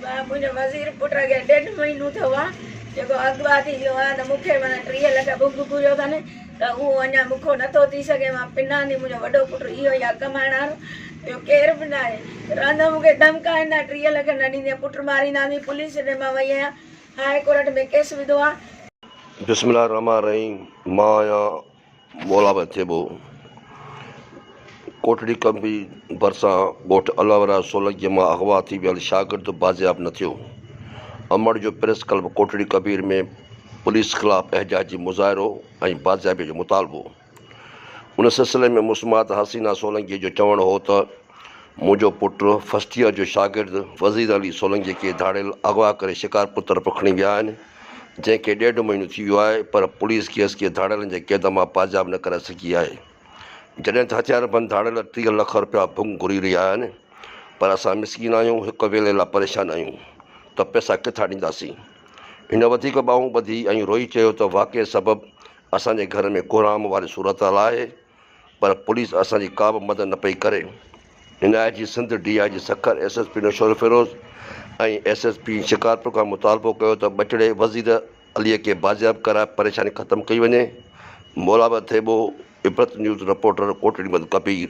منهنجي وزير پٽ کي ڏيڍ مهينو ٿيو آ جيڪو اغوا ٿي ويو آ ته مون کي معنيٰ 30 لک ڀنگ گهريو اٿن ته اهو اڃا مون کان نٿو ٿي سگهي. مان پنان ٿي، منهنجو وڏو پٽ اهو ئي آ ڪمائڻ وارو، ٻيو ڪير به ناهي. رهندو مون کي ڌمڪائين ٿا، 30 لک نه ڏيندين پٽ مارينداسين. پوليس ڏي مان وئي آهيان، هاء ڪورٽ ۾ ڪيس وڌو آ. بسم الله الرحمٰن الرحيم مان آهيان مولا ٿيٻو، ڪوٽڙي ڪنبي ڀرسان ڳوٺ الله وراء سولنگيء مان اغوا ٿي ويل شاگرد بازياب نه ٿيو. امڙ جو پريس ڪلب ڪوٽڙي ڪبير ۾ پوليس خلاف احجاجي مظاهرو ۽ بازيابيء جو مطالبو. ان سلسلي ۾ مسمات حسينه سولنگيء جو چوڻ هو ته منهنجو پٽ فرسٽ ييئر جو شاگرد وزير علي سولنگيء کي ڌاڙيل اغوا ڪري شڪارپور طرف کڻي ويا آهن. جنهن کي ڏيڍ مهينو ٿي ويو آهي پر پوليس کيس کي ڌاڙيلن جي قيد مان بازياب نه ڪرائي سگهي آهي. جڏهن ته هٿياربند ڌاڙيل 30 لک رپيا ڀنگ گهري رهيا آهن پر اسان مسڪين آهيون هڪ ويلي لاء پريشان آهيون ته پئسا ڪٿان ڏينداسين. هن وڌيڪ ٻانهون ٻڌي ۽ روئي چيو ته واقعي سبب اسان جي گهر ۾ ڪهرام واري صورتحال آهي پر پوليس اسان جي ڪا به مدد نه پئي ڪري. هن I G Sindh, D I G Sukkur, S S P Naushahro Feroze ۽ S S P Shikarpur کان مطالبو ڪيو ته ٻچڙي وزير علي کي بازياب ڪرائي پريشاني ختم ڪئي وڃي. مولابد ٿيٻو، عبرت نيوز رپورٽر، ڪوٽڙي محمد ڪبير.